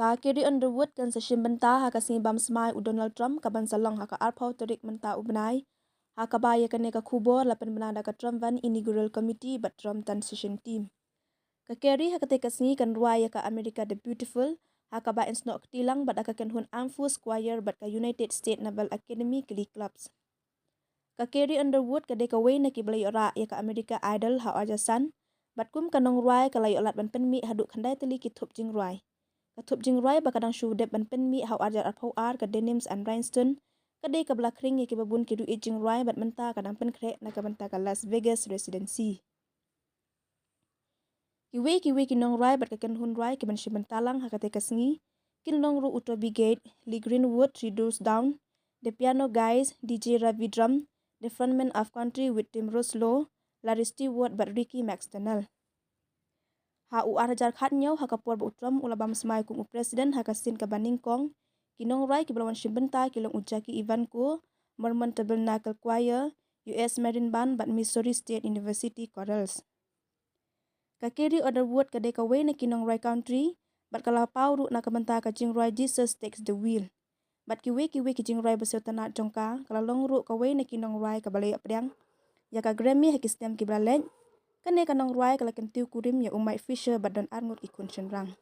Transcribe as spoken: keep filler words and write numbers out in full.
Ka Carrie Underwood kan sa shim bynta ha ka sngi bam smai u Donald Trump, kaban sa long ha ka arphew tarik mynta u bnai, ha kaba ïa kane ka khubor la pynbna da ka Trump Van Inaugural Committee bad Trump Transition Team. Ka Carrie ha katei ka sngi kan rwai ïa ka America the Beautiful, ha kaba yn snoh kti lang bad da ka kynhun Armed Force Choir bad ka United States Naval Academy Glee Clubs. Ka Carrie Underwood ka dei kawei na kiba la ïoh rah ïa ka America Idol ha u arhajar san, bad kum ka nongrwai ka la ïoh lad ban pynmih haduh khyndai tylli ki thup jingrwai. Ka thup jingrwai ba ka dang shu dep ban pynmih ha u arhajar arphew ar, ka Denims and Rhinestone, ka dei kaba la khring ïa kiba bun ki ruh ïeit jingrwai bad mynta ka dang pynkhreh na ka bynta ka Las Vegas residency. Kiwei kiwei ki nongrwai bad ka kynhun rwai kiban shim bynta lang ha katei ka sngi kin long ruh u Toby Gad, Lee Greenwood, Three Doors Down, The Piano Guys, D J Ravi Drum, The Frontmen of Country with Tim Ruslo, Larry Stewart bad Ricky McDonald. Ha u arhajar khathynñiew, ha ka por ba u Trump u la bam smai kum u president ha ka sien kaba nyngkong, ki nongrwai kiba la wan shim bynta ki long u Jackie Ivanko, Mormon Tabernacle Choir, U S Marine Band bad Missouri State University Chorales. Ka Carrie Underwood ka dei kawei na ki nongrwai country bad ka la paw ruh na ka bynta ka jingrwai Jesus Takes the Wheel. Bad kiwei kiwei ki jingrwai ba sngewtynnad jong ka, ka la long ruh kawei na ki nongrwai kaba la ïoh pdiang ïa ka Grammy ha ki snem kiba la leit. Kane ka nongrwai ka la kyntiew kurim ïa u Mike Fisher bad don arngut ki khun shynrang.